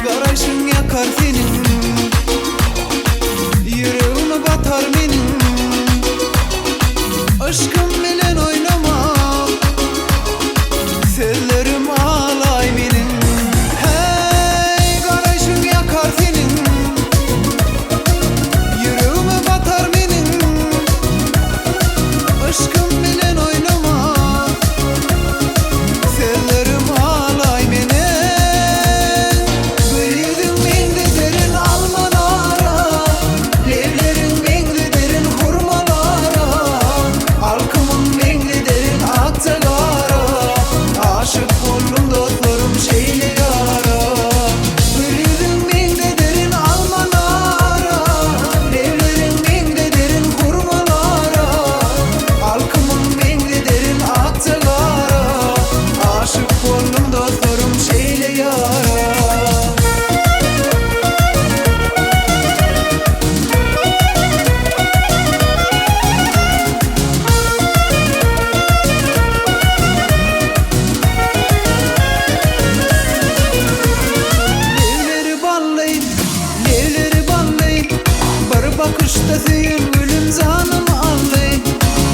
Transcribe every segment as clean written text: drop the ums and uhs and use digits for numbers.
Garaýşyň ýakar seniň, Ýüregime batar meniň. Yşkym bilen oýnama, Sözlerim alaý meniň. Häý, garaýşyň ýakar seniň, Ýüregime batar meniň. Yşkym bilen oýnama, Sözlerim alaý meniň. Gül ýüzüň meňzederin almalara, Lebleriň meňzederin hurmalara, Alkymyň meňzederin akja gara, Aşyk boldum dostlarym şeýle ýara. Gül ýüzüň meňzederin almalara, Lebleriň meňzederin hurmalara, Alkymyň meňzederin akja gara, Aşyk boldum dostlarym şeýle ýara. Lebleri bally, lebleri bally, Bir bakyşda söýen gülüm janymy aldy.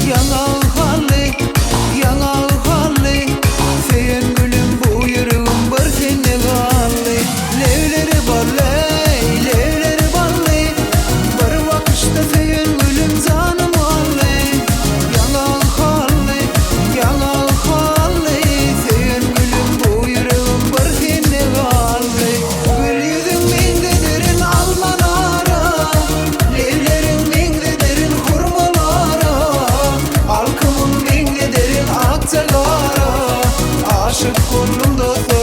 Ýaňagy hally, ýaňagy hally, Söýen gülüm bu ýüregim bir sende galdy. Lebleri bally, lebleri bally, Bir bakyşda söýen gülüm janymy aldy. Ýaňagy hally, ýaňagy hally, Söýen gülüm bu ýüregim bir sende galdy. Gül ýüzüň meňzederin almalara, Lebleriň meňzederin hurmalara, Alkymyň meňzederin akja gara, Aşyk boldum dostlarym.